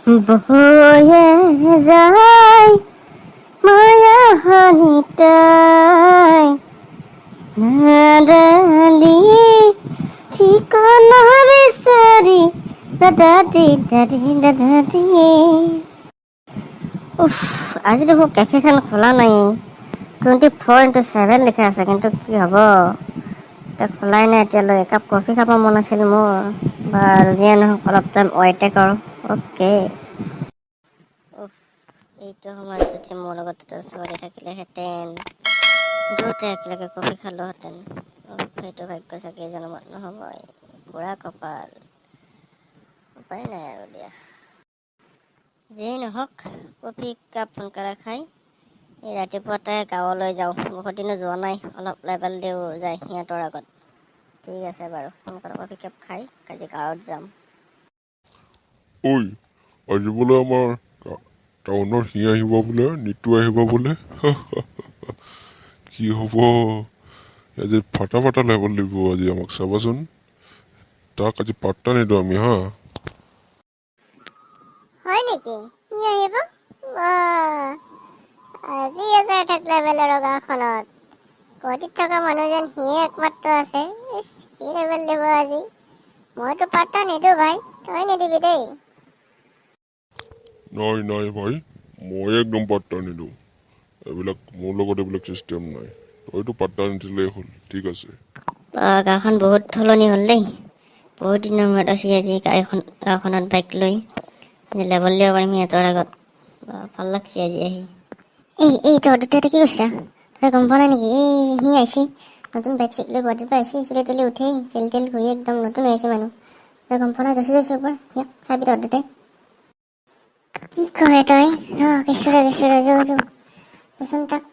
বয়ে যায় মায়া হানিতাই নাদানি ঠিকনা বিচাৰি দাদা দাদি দাদা। উফ, আজি দেখোন কেফেখন খোলা নাই। 24x7 লিখা আছে, কিন্তু কি হ'ব এতিয়া, খোলাই নাই এতিয়ালৈ। একাপ কফি খাব মন আছিল মোৰ। বাৰু, যিয়ে নহওক, অলপ টাইম ৱেইটে কৰোঁ। অ'কে। উফ, এইটো সময়ত যদি মোৰ লগত এটা ছোৱালী থাকিলেহেঁতেন, দুয়োটাই একেলগে কফি খালোহেঁতেন। উফ, সেইটো ভাগ্য চাগে এই জনমত নহ'ব। পুৰা কপাল, উপায় নাই আৰু। দিয়া, যিয়েই নহওক, কফি কাপ সোনকালে খাই এই ৰাতিপুৱাতে গাঁৱলৈ যাওঁ। বহুত দিনো যোৱা নাই, অলপ লেবেল দিওঁ যায় সিহঁতৰ আগত। ঠিক আছে বাৰু, সোনকালে কফি কাপ খাই আজি গাঁৱত যাম। ঐ, আজি বোলে আমাৰ টাউনৰ সি আহিব বোলে, নিতু আহিব বোলে। কি হ'ব আজি? ফাটা ফাটা লেবেল দিব আজি আমাক, চাবাচোন। তাক আজি পাত্তা নিদিওঁ আমি, হা। হয় নেকি? সি আহিব? বাহ, আজি আছে থাক লেভেলৰ। গাঁওখনত গুৱাহাটীত থকা মানুহ যেন সিয়ে একমাত্ৰ আছে। ইছ, কি লেভেল দিব আজি! মইতো পাত্তা নিদিওঁ ভাই, তই নিদিবি দেই। নাই নাই ভাই, মই একদম পাত্তা নিদিওঁ এইবিলাক। মোৰ লগত এইবিলাক চিষ্টেম নাই। তইতো পাত্তা নিদিলেই হ'ল, ঠিক আছে। গাঁওখন বহুত সলনি হ'ল দেই। বহুত দিনৰ মূৰত আছি আজি গাড়ীখন, গাঁওখনত বাইক লৈ লেবেল দিব পাৰিম সিহঁতৰ আগত। ভাল লাগছে আজি আহি। এই এই, তই দুটা কি কৰিছা? তই গম পোৱা নাই নেকি? এই সি আহিছে, নতুন বাইক চাইক লৈ গুৱাহাটীৰ পৰা আহিছে। চুলি তুলি উঠেই, জেল তেল ঘঁহি একদম নতুন হৈ আহিছে মানুহ। তই গম পোৱা নাই? যচি যচি একবাৰ ইয়াক চাবি তহঁত দুটাই। কি কয় তই? ৰ, কেঁচুৰা কেঁচুৰা, যো যো দেচোন। তাক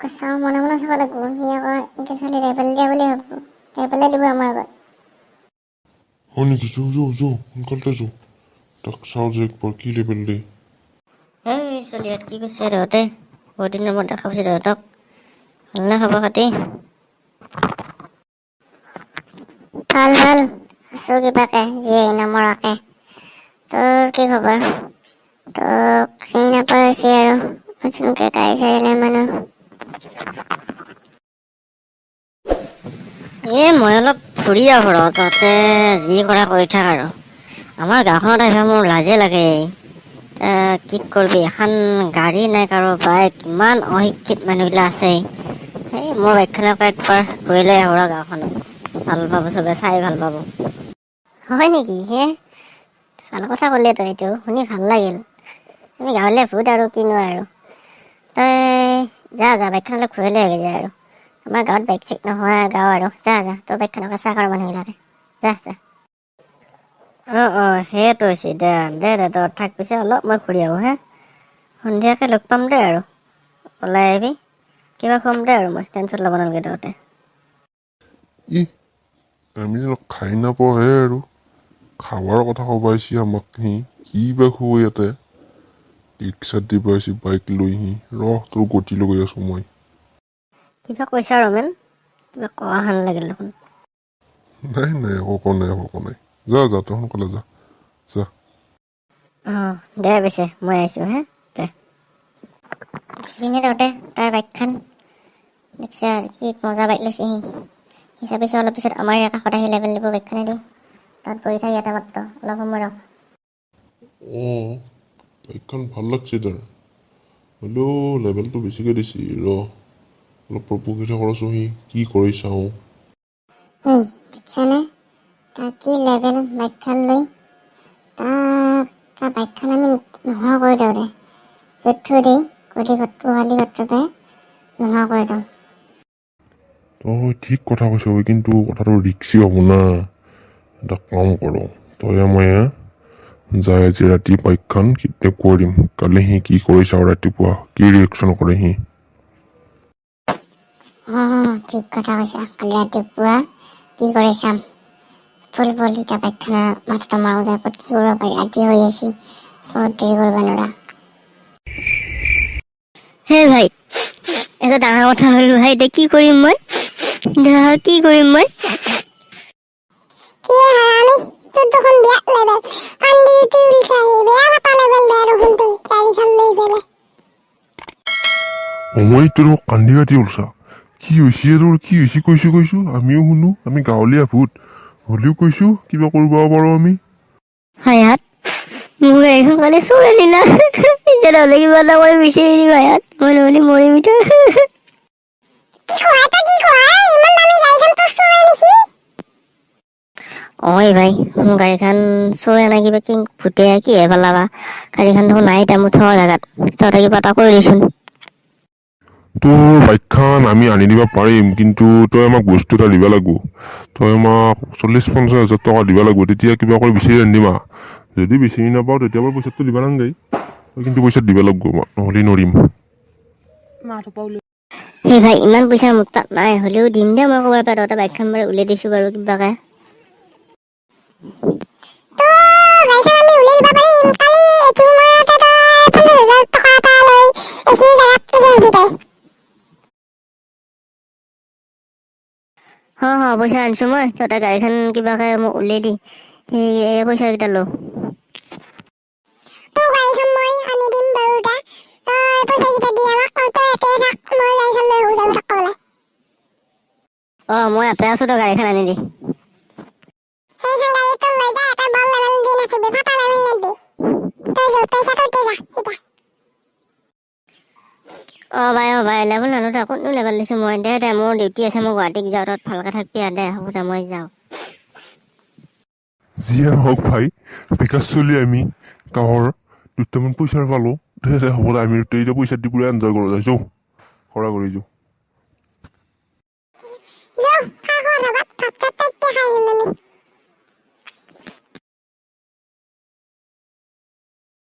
চাওঁ, মনে মনে চাব লাগিব। সি আকৌ এনেকৈ ছোৱালী লেবেল দিয়া বুলি ভাবিব, লেবেলে দিব আমাৰ আগত। হয় নেকি? যো যো যো, সোনকালতে যো, তাক চাওঁ যে একবাৰ কি লেবেল দিয়ে। এই চলিহঁত, কি কৰিছে তহঁতে? বহুত দিনৰ মূৰত দেখা পাইছোঁ তহঁতক। ভালনে খবৰ খাতি? ভাল ভাল, আছোঁ কিবাকে জীয়াই নমৰাকে। তোৰ কি খবৰ? তোক চিনি নাপোৱা হৈছে আৰু, নতুনকৈ গাড়ী চাড়ী লৈ মানুহ। এই মই অলপ ফুৰি আহোঁ ৰ, তহঁতে যি কৰা কৰি থাক আৰু। আমাৰ গাঁওখনত আহিব মোৰ লাজে লাগে। কি কৰিবি, এখন গাড়ী নাই কাৰো, বাইক। ইমান অশিক্ষিত মানুহগিলা আছে। এই মোৰ বাইকখনকে একবাৰ ঘূৰি লৈ আহোঁ ৰ গাঁওখনত। ভাল পাব চবে, চাই ভাল পাব। হয় নেকি হে? ভাল কথা ক'লে তই, এইটো শুনি ভাল লাগিল। আমি গাঁৱলীয়া ভূত আৰু কিনো আৰু। তই যা যা, বাইকখন অলপ ঘূৰি লৈ আহগে যা আৰু। আমাৰ গাঁৱত বাইক চাইক নোহোৱা গাঁও আৰু। যা যা, তোৰ বাইকখনকে চাহ আৰু মানুহবিলাকে। যা যা। অঁ অঁ, সেইটো হৈছে। দে দে দে, তই থাক পিছে অলপ, মই ঘূৰি আহোঁ হে। সন্ধিয়াকৈ লগ পাম দে আৰু, ওলাই আহিবি। কিবা খুৱাম দে আৰু মই, টেনশ্যন ল'ব নালাগে তহঁতে। ই আমি যেন খাই নাপাওঁহে আৰু খাৱাৰ কথা ক'ব আহিছে আমাক সি। কি বা খুৱাই ইয়াতে? ৰিক্সাত দিব আহিছে বাইক লৈ সি। ৰহ, তোৰ গতি লগাই আছোঁ মই। কিবা কৈছা ৰমেন? কিবা কোৱা হেন লাগিল দেখোন। নাই নাই, একো কোৱা নাই, একো কোৱা নাই। যা যা, তই সোনকালে যা যা। অঁ, দে পিছে, মই আহিছোঁ হে, দে। দেখিলিনে তহঁতে তাৰ বাইকখন? দেখছা, কি মজা বাইক লৈছে সি। হিচাপে অলপ পিছত আমাৰ ইয়াৰ কাষত আহি লেবেল দিব বাইকখনেদি। তাত বহি থাক ইয়াতে মাত্ৰ, অলপ সময় ৰখ। অঁ, বাইকখন ভাল লাগছে তাৰ, হ'লেও লেভেলটো বেছিকৈ দিছে। ৰ, অলপ প্ৰপোকেশ্যন কৰচোন, সি কি কৰি চাওঁ। ঐ, দেখছানে তাৰ কি লেভেল বাইকখন লৈ? তাক, তাৰ বাইকখন আমি নোহোৱা কৰি দিওঁ দে। য'ত থৈ দেই, গলি ঘৰটো, গোহালি ঘৰটোৰ পৰাই নোহোৱা কৰি দিওঁ। তই ঠিক কথা কৈছ, কিন্তু কথাটো ৰিক্সি হ'ব না। এটা কাম কৰোঁ, তয়ে ময়ে যাই আজি ৰাতি বাইকখন কিডনেপ কৰি দিম। কালি সি কি কৰি চাওঁ, ৰাতিপুৱা কি ৰিয়েকশ্যন কৰে সি। অঁ, ঠিক কথা কৈছা। কালি ৰাতিপুৱা কি কৰে চাম। ব'ল ব'ল, এতিয়া বাইকখনৰ মাথাটো মাৰো যায়, ক'ত কি কৰিব পাৰি। ৰাতি হৈ আছে, বহুত দেৰি কৰিব নোৱাৰা। হে ভাই, এটা ডাঙৰ কথা হ'ল ভাই। এতিয়া কি কৰিম মই? কি কৰিম মই? কি হাৰামি, তোৰ দেখোন বেয়া লেবেল। কান্দি উঠি উলচাহি, বেয়া ফাটা লেবেল। অময়, তোৰ কান্দি কাটি ওলছা, কি হৈছে তোৰ? কি হৈছে কৈছো, কৈছো, আমিও শুনো। আমি গাঁৱলীয়া ভূত হ'লেও কৈছো, কিবা কৰিব পাৰোঁ আমি। হায়াত, মোৰ গাড়ীখন কালি চোৰে নিলা। এতিয়া নহ'লে কিবা এটা কৰি বিচাৰি দিম হায়াত, মই নহ'লে মৰিম এতিয়া। কি কোৱা তই? কি কোৱা? ইমান দামী গাড়ীখন তোৰ চোৰে নিছি? ঐ ভাই, মোৰ গাড়ীখন চোৰে নাই, কিবা কি ভূতে কিহে পেলাবা। গাড়ীখন দেখোন নাই এতিয়া মোৰ থোৱা জেগাত। তহঁতে কিবা এটা কৰি দিচোন। তোৰ বাইকখন আমি আনি দিব পাৰিম, কিন্তু তই আমাক বস্তু এটা দিব লাগিব। তই আমাক 40-50 হাজাৰ টকা দিব লাগিব, তেতিয়া কিবা কৰি বিচাৰি আনি দিম। যদি বিচাৰি নাপাওঁ, তেতিয়া বাৰু পইচাটো দিব নালাগে। তই কিন্তু পইচা দিব লাগিব আমাক, নহ'লে নৰিম। সেই ভাই, ইমান পইচা মোৰ তাত নাই, হ'লেও দিম দে মই ক'ৰবাৰ পৰা। তহঁতে বাইকখন বাৰু উলিয়াই দিছোঁ বাৰু কিবাকে। তো গাড়ীখন আমি উলিয়াই দিব পাৰিম। কালি এইটো সময়তে তই 50 হাজাৰ টকা এটা লৈ এইখিনি জেগাত এৰি আহিবি তই। হ হ, পইচা আনিছোঁ মই। তহঁতে গাড়ীখন কিবাকে মোক উলিয়াই দি, সেই এই পইচাকেইটা ল। তোৰ গাড়ীখন মই আনি দিম বাৰু। এতিয়া তই পইচাকেইটা দি আমাক। তই ইয়াতে থাক, মই গাড়ীখন লৈ আহোঁ যাব থাক ক'বলৈ। অঁ, মই ইয়াতে আছোঁ, তই গাড়ীখন আনি দি। সেইখন গাড়ী তোৰ লৈ যা। তই বল লেবেল দি নাথাকিবি, ফাটা লেবেল নিদিবি। তই য'ত পইচা ত'তে যা এতিয়া। অঁ ভাই, অঁ ভাই, লেবেল নানো দে। ক'তনো লেবেল দিছোঁ মই? দে দে, মোৰ ডিউটি আছে, মই গুৱাহাটীক যাওঁ। তাত ভালকৈ থাকিবি আৰু দে। হ'ব দে, মই যাওঁ। যিয়ে নহওক ভাই, বেকাৰ চলি আমি গাঁৱৰ দুটামান পইচাৰ পালোঁ। দে দে, হ'ব দে, আমি দুটা এতিয়া পইচা দি পুৰা এনজয় কৰোঁ। যাইছোঁ, কৰা কৰি যাওঁ।